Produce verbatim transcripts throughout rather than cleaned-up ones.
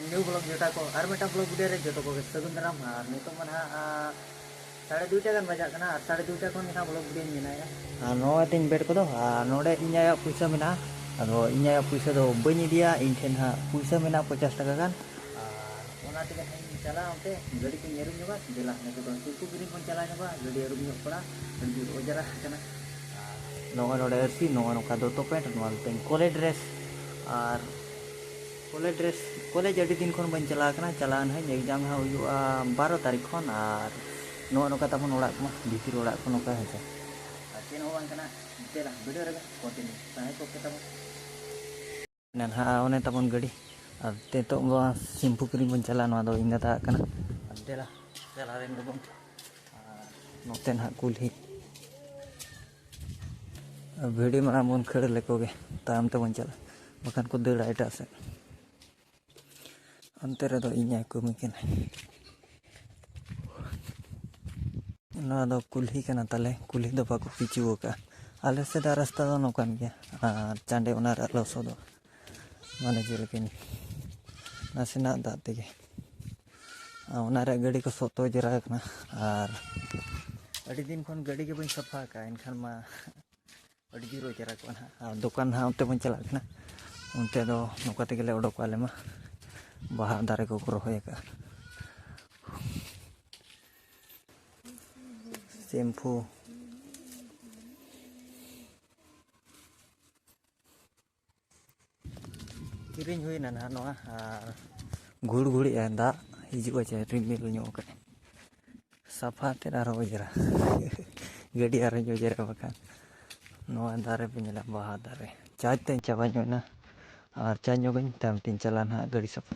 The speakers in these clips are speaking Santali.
ᱱᱤᱭᱩ ᱵᱞᱚᱜ ᱡᱚᱴᱟ ᱠᱚ, ᱟᱨ ᱢᱤᱫᱴᱟᱝ ᱵᱞᱚᱜ ᱵᱷᱤᱰᱤᱭᱳ ᱨᱮ ᱡᱚᱛᱚ ᱠᱚᱜᱮ ᱥᱟᱹᱜᱩᱱ ᱫᱟᱨᱟᱢ᱾ ᱟᱨ ᱱᱤᱛᱚᱜ ᱢᱟ ᱱᱟᱦᱟᱜ, ᱟᱨ ᱥᱟᱲᱮ ᱫᱩᱭᱴᱟ ᱜᱟᱱ ᱵᱟᱡᱟᱜ ᱠᱟᱱᱟ, ᱟᱨ ᱥᱟᱲᱮ ᱫᱩᱭᱴᱟ ᱠᱷᱚᱱ ᱜᱮ ᱱᱟᱦᱟᱜ ᱵᱞᱚᱜ ᱵᱷᱤᱰᱤᱭᱳᱧ ᱵᱮᱱᱟᱣᱮᱫᱼᱟ᱾ ᱟᱨ ᱱᱚᱜᱼᱚᱭ ᱛᱤᱧ ᱵᱮᱰ ᱠᱚᱫᱚ, ᱟᱨ ᱱᱚᱰᱮ ᱤᱧ ᱟᱭᱟᱜ ᱯᱩᱭᱥᱟᱹ ᱢᱮᱱᱟᱜᱼᱟ᱾ ᱟᱫᱚ ᱤᱧ ᱟᱭᱟᱜ ᱯᱩᱭᱥᱟᱹ ᱫᱚ ᱵᱟᱹᱧ ᱤᱫᱤᱭᱟ, ᱤᱧ ᱴᱷᱮᱱ ᱦᱟᱸᱜ ᱯᱩᱭᱥᱟᱹ ᱢᱮᱱᱟᱜᱼᱟ ᱯᱚᱧᱪᱟᱥ ᱴᱟᱠᱟ ᱜᱟᱱ᱾ ᱟᱨ ᱚᱱᱟ ᱛᱮᱜᱮ ᱱᱟᱦᱟᱜ ᱤᱧ ᱪᱟᱞᱟᱜᱼᱟ ᱚᱱᱛᱮ, ᱜᱟᱹᱰᱤ ᱠᱚᱧ ᱟᱹᱨᱩᱵ ᱧᱚᱜᱟ᱾ ᱫᱮᱞᱟ, ᱱᱤᱛᱚᱜ ᱫᱚ ᱥᱤᱢᱯᱩ ᱠᱤᱨᱤᱧ ᱵᱚᱱ ᱪᱟᱞᱟᱣ ᱧᱚᱜᱟ, ᱜᱟᱹᱰᱤ ᱟᱹᱨᱩᱵ ᱧᱚᱜ ᱯᱟᱲᱟ, ᱟᱹᱰᱤ ᱡᱳᱨ ᱚᱡᱽᱨᱟ ᱟᱠᱟᱱᱟ᱾ ᱟᱨ ᱱᱚᱜᱼᱚᱭ ᱱᱚᱰᱮ ᱟᱹᱨᱥᱤ, ᱱᱚᱜᱼᱚᱭ ᱱᱚᱝᱠᱟ ᱫᱚᱛᱚ ᱯᱮᱱᱴ, ᱱᱚᱣᱟ ᱢᱤᱫᱴᱮᱱ ᱠᱚᱞᱮᱡᱽ ᱰᱨᱮᱥ, ᱟᱨ ᱠᱚᱞᱮᱡᱽ ᱰᱨᱮᱥ, ᱠᱚᱞᱮᱡᱽ ᱟᱹᱰᱤ ᱫᱤᱱ ᱠᱷᱚᱱ ᱵᱟᱹᱧ ᱪᱟᱞᱟᱣ ᱠᱟᱱᱟ, ᱪᱟᱞᱟᱣ ᱱᱟᱦᱟᱜ ᱮᱠᱡᱟᱢ ᱦᱟᱸᱜ ᱦᱩᱭᱩᱜᱼᱟ ᱵᱟᱨᱚ ᱛᱟᱹᱨᱤᱠᱷ ᱠᱷᱚᱱ᱾ ᱟᱨ ᱱᱚᱜᱼᱚ ᱱᱚᱝᱠᱟ ᱛᱟᱵᱚᱱ ᱚᱲᱟᱜ ᱠᱚᱢᱟ, ᱵᱷᱤᱛᱤᱨ ᱚᱲᱟᱜ ᱠᱚ ᱱᱚᱝᱠᱟ ᱦᱮᱸ ᱥᱮ᱾ ᱟᱨ ᱪᱮᱫ ᱦᱚᱸ ᱵᱟᱝ ᱠᱟᱱᱟ, ᱫᱮᱞᱟ ᱵᱷᱤᱰᱤᱭᱳ ᱨᱮᱜᱮ ᱠᱚᱱᱴᱤᱱᱤᱭᱩ ᱛᱟᱦᱮᱸ ᱠᱚᱜ ᱯᱮ ᱛᱟᱵᱚᱱ᱾ ᱱᱟᱦᱟᱜ ᱚᱱᱮ ᱛᱟᱵᱚᱱ ᱜᱟᱹᱰᱤ, ᱟᱨ ᱱᱤᱛᱚᱜ ᱵᱚ ᱥᱤᱢᱯᱩ ᱠᱤᱨᱤᱧ ᱵᱚᱱ ᱪᱟᱞᱟᱜᱼᱟ, ᱱᱚᱣᱟ ᱫᱚ ᱤᱧ ᱫᱟᱫᱟ ᱟᱜ ᱠᱟᱱᱟ᱾ ᱟᱨ ᱫᱮᱞᱟ, ᱪᱟᱞᱟᱣ ᱞᱮᱱ ᱜᱮᱵᱚᱱ᱾ ᱟᱨ ᱱᱚᱛᱮ ᱱᱟᱦᱟᱜ ᱠᱩᱞᱦᱤ, ᱵᱷᱤᱰᱤ ᱢᱟᱲᱟᱝ ᱵᱚᱱ ᱠᱷᱟᱹᱲ ᱞᱮᱠᱚ ᱜᱮ, ᱛᱟᱭᱚᱢ ᱛᱮᱵᱚᱱ ᱪᱟᱞᱟᱜᱼᱟ, ᱵᱟᱠᱷᱟᱱ ᱠᱚ ᱫᱟᱹᱲᱟ ᱮᱴᱟᱜ ᱥᱮᱫ᱾ ᱚᱱᱛᱮ ᱨᱮᱫᱚ ᱤᱧ ᱟᱭᱳ ᱠᱟᱹᱢᱤ ᱠᱟᱱᱟᱭ᱾ ᱱᱚᱣᱟ ᱫᱚ ᱠᱩᱞᱦᱤ ᱠᱟᱱᱟ ᱛᱟᱞᱮ, ᱠᱩᱞᱦᱤ ᱫᱚ ᱵᱟᱠᱚ ᱯᱤᱪᱩ ᱟᱠᱟᱫᱼᱟ᱾ ᱟᱞᱮ ᱥᱮᱫᱟᱜ ᱨᱟᱥᱛᱟ ᱫᱚ ᱱᱚᱝᱠᱟᱱ ᱜᱮᱭᱟ, ᱟᱨ ᱪᱟᱸᱰᱮ ᱚᱱᱟ ᱨᱮ ᱞᱚᱥᱚᱫᱚᱜᱼᱟ, ᱢᱟᱱᱮ ᱪᱮᱫ ᱞᱮᱠᱟᱧ, ᱱᱟᱥᱮᱱᱟᱜ ᱫᱟᱜ ᱛᱮᱜᱮ᱾ ᱟᱨ ᱚᱱᱟ ᱨᱮ ᱜᱟᱹᱰᱤ ᱠᱚ ᱥᱚᱛᱚ ᱡᱮᱨᱟ ᱟᱠᱟᱱᱟ᱾ ᱟᱨ ᱟᱹᱰᱤ ᱫᱤᱱ ᱠᱷᱚᱱ ᱜᱟᱹᱰᱤ ᱜᱮ ᱵᱟᱹᱧ ᱥᱟᱯᱷᱟ ᱟᱠᱟᱫᱼᱟ, ᱮᱱᱠᱷᱟᱱ ᱢᱟ ᱟᱹᱰᱤ ᱡᱳᱨ ᱚᱡᱽᱨᱟ ᱠᱚᱜᱼᱟ ᱱᱟᱦᱟᱜ᱾ ᱟᱨ ᱫᱚᱠᱟᱱ ᱱᱟᱦᱟᱜ ᱚᱱᱛᱮ ᱵᱚᱱ ᱪᱟᱞᱟᱜ ᱠᱟᱱᱟ, ᱚᱱᱛᱮ ᱫᱚ ᱱᱚᱝᱠᱟ ᱛᱮᱜᱮ ᱞᱮ ᱚᱰᱚᱠᱚᱜᱼᱟ ᱟᱞᱮ ᱢᱟ, ᱵᱟᱦᱟ ᱫᱟᱨᱮ ᱠᱚᱠᱚ ᱨᱚᱦᱚᱭ ᱟᱠᱟᱫᱼᱟ᱾ ᱥᱮᱢᱯᱷᱩ᱾ ᱠᱤᱨᱤᱧ ᱦᱩᱭᱱᱟ ᱱᱟᱦᱟᱜ ᱱᱚᱣᱟ, ᱟᱨ ᱜᱷᱩᱲ ᱜᱷᱩᱲᱤᱜᱼᱟ, ᱫᱟᱜ ᱦᱤᱡᱩᱜᱼᱟ ᱪᱮ ᱨᱤᱢᱤᱞ ᱧᱚᱜ ᱠᱟᱜᱼᱟᱭ᱾ ᱥᱟᱯᱷᱟ ᱛᱮᱫ ᱟᱨᱦᱚᱸ ᱚᱡᱽᱨᱟ᱾ ᱜᱟᱹᱰᱤ ᱟᱨᱦᱚᱸᱧ ᱚᱡᱽᱨᱟ ᱵᱟᱠᱷᱟᱱ᱾ ᱱᱚᱣᱟ ᱫᱟᱨᱮ ᱯᱮ ᱧᱮᱞᱟ, ᱵᱟᱦᱟ ᱫᱟᱨᱮ᱾ ᱪᱟᱨᱡᱽ ᱛᱮᱧ ᱪᱟᱵᱟ ᱧᱚᱜ ᱮᱱᱟ, ᱟᱨ ᱪᱟᱨᱡᱽ ᱧᱚᱜᱟᱹᱧ, ᱛᱟᱭᱚᱢ ᱛᱮᱧ ᱪᱟᱞᱟᱜᱼᱟ ᱱᱟᱦᱟᱜ ᱜᱟᱹᱰᱤ ᱥᱟᱯᱷᱟ᱾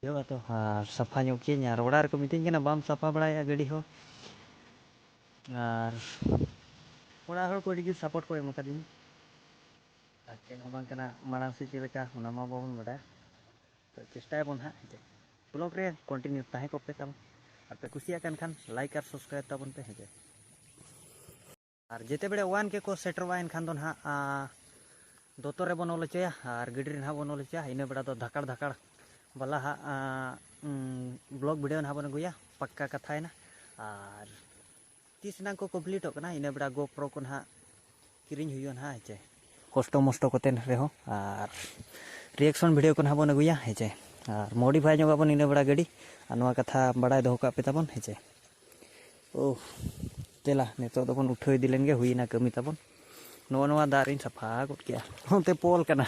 ᱦᱩᱭᱩᱜᱼᱟ ᱛᱚ, ᱟᱨ ᱥᱟᱯᱷᱟ ᱧᱚᱜ ᱠᱤᱭᱟᱹᱧ᱾ ᱟᱨ ᱚᱲᱟᱜ ᱨᱮᱠᱚ ᱢᱤᱛᱟᱹᱧ ᱠᱟᱱᱟ, "ᱵᱟᱢ ᱥᱟᱯᱷᱟ ᱵᱟᱲᱟᱭᱟ ᱜᱟᱹᱰᱤ ᱦᱚᱸ?" ᱟᱨ ᱚᱲᱟᱜ ᱦᱚᱲ ᱠᱚ ᱟᱹᱰᱤ ᱜᱮ ᱥᱟᱯᱳᱨᱴ ᱠᱚ ᱮᱢ ᱟᱠᱟᱫᱤᱧᱟ᱾ ᱟᱨ ᱪᱮᱫ ᱦᱚᱸ ᱵᱟᱝ ᱠᱟᱱᱟ, ᱢᱟᱲᱟᱝ ᱥᱮᱫ ᱪᱮᱫ ᱞᱮᱠᱟ ᱚᱱᱟ ᱢᱟ ᱵᱟᱵᱚᱱ ᱵᱟᱰᱟᱭᱟ᱾ ᱛᱚ ᱪᱮᱥᱴᱟᱭᱟᱵᱚᱱ ᱦᱟᱸᱜ, ᱦᱮᱸ ᱪᱮ? ᱵᱞᱚᱜ ᱨᱮ ᱠᱚᱱᱴᱤᱱᱤᱭᱩ ᱛᱟᱦᱮᱸ ᱠᱚᱜ ᱯᱮ ᱛᱟᱵᱚᱱ᱾ ᱟᱨ ᱯᱮ ᱠᱩᱥᱤᱭᱟᱜ ᱠᱟᱱ ᱠᱷᱟᱱ ᱞᱟᱭᱤᱠ ᱟᱨ ᱥᱟᱵᱥᱠᱨᱟᱭᱤᱵ ᱛᱟᱵᱚᱱ ᱯᱮ, ᱦᱮᱸ ᱪᱮ? ᱟᱨ ᱡᱮᱛᱮ ᱵᱮᱲᱮ ᱚᱣᱟᱱ ᱠᱮ ᱠᱚ ᱥᱮᱴᱮᱨᱚᱜᱼᱟ, ᱮᱱᱠᱷᱟᱱ ᱫᱚ ᱱᱟᱦᱟᱜ, ᱟ, ᱫᱚᱛᱚ ᱨᱮᱵᱚᱱ ᱚᱞ ᱦᱚᱪᱚᱭᱟ ᱟᱨ ᱜᱟᱹᱰᱤ ᱨᱮ ᱱᱟᱦᱟᱜ ᱵᱚᱱ ᱚᱞ ᱦᱚᱪᱚᱭᱟ᱾ ᱤᱱᱟᱹ ᱵᱮᱲᱟ ᱫᱚ ᱫᱷᱟᱠᱟᱲ ᱫᱷᱟᱠᱟᱲ ᱵᱟᱞᱟ ᱦᱟᱸᱜ, ᱟ, ᱩᱸ, ᱵᱞᱚᱜ ᱵᱷᱤᱰᱤᱭᱳ ᱱᱟᱦᱟᱜ ᱵᱚᱱ ᱟᱹᱜᱩᱭᱟ, ᱯᱟᱠᱠᱟ ᱠᱟᱛᱷᱟᱭᱮᱱᱟ᱾ ᱟᱨ ᱛᱤᱥ ᱱᱟᱝ ᱠᱚ ᱠᱚᱢᱯᱞᱤᱴᱚᱜ ᱠᱟᱱᱟ, ᱤᱱᱟᱹ ᱵᱮᱲᱟ ᱜᱳᱯᱨᱳ ᱠᱚ ᱱᱟᱦᱟᱜ ᱠᱤᱨᱤᱧ ᱦᱩᱭᱩᱜᱼᱟ ᱱᱟᱦᱟᱜ, ᱦᱮᱸ ᱪᱮ? ᱠᱚᱥᱴᱚ ᱢᱚᱥᱴᱚ ᱠᱚᱛᱮ ᱨᱮᱦᱚᱸ, ᱟᱨ ᱨᱤᱭᱮᱠᱥᱚᱱ ᱵᱷᱤᱰᱤᱭᱳ ᱠᱚ ᱱᱟᱦᱟᱜ ᱵᱚᱱ ᱟᱹᱜᱩᱭᱟ, ᱦᱮᱸ ᱪᱮ? ᱟᱨ ᱢᱚᱰᱤᱯᱷᱟᱭ ᱧᱚᱜ ᱟᱵᱚᱱ ᱤᱱᱟᱹ ᱵᱮᱲᱟ ᱜᱟᱹᱰᱤ᱾ ᱟᱨ ᱱᱚᱣᱟ ᱠᱟᱛᱷᱟ ᱵᱟᱲᱟᱭ ᱫᱚᱦᱚ ᱠᱟᱜ ᱯᱮ ᱛᱟᱵᱚᱱ, ᱦᱮᱸ ᱪᱮ? ᱳᱦ, ᱫᱮᱞᱟ, ᱱᱤᱛᱚᱜ ᱫᱚᱵᱚᱱ ᱩᱴᱷᱟᱹᱣ ᱤᱫᱤ ᱞᱮᱱ ᱜᱮ, ᱦᱩᱭᱮᱱᱟ ᱠᱟᱹᱢᱤ ᱛᱟᱵᱚᱱ᱾ ᱱᱚᱜᱼᱚ ᱱᱚᱣᱟ ᱫᱟᱜ ᱨᱤᱧ ᱥᱟᱯᱷᱟ ᱜᱚᱫ ᱠᱮᱜᱼᱟ᱾ ᱚᱱᱛᱮ ᱯᱳᱞ ᱠᱟᱱᱟ,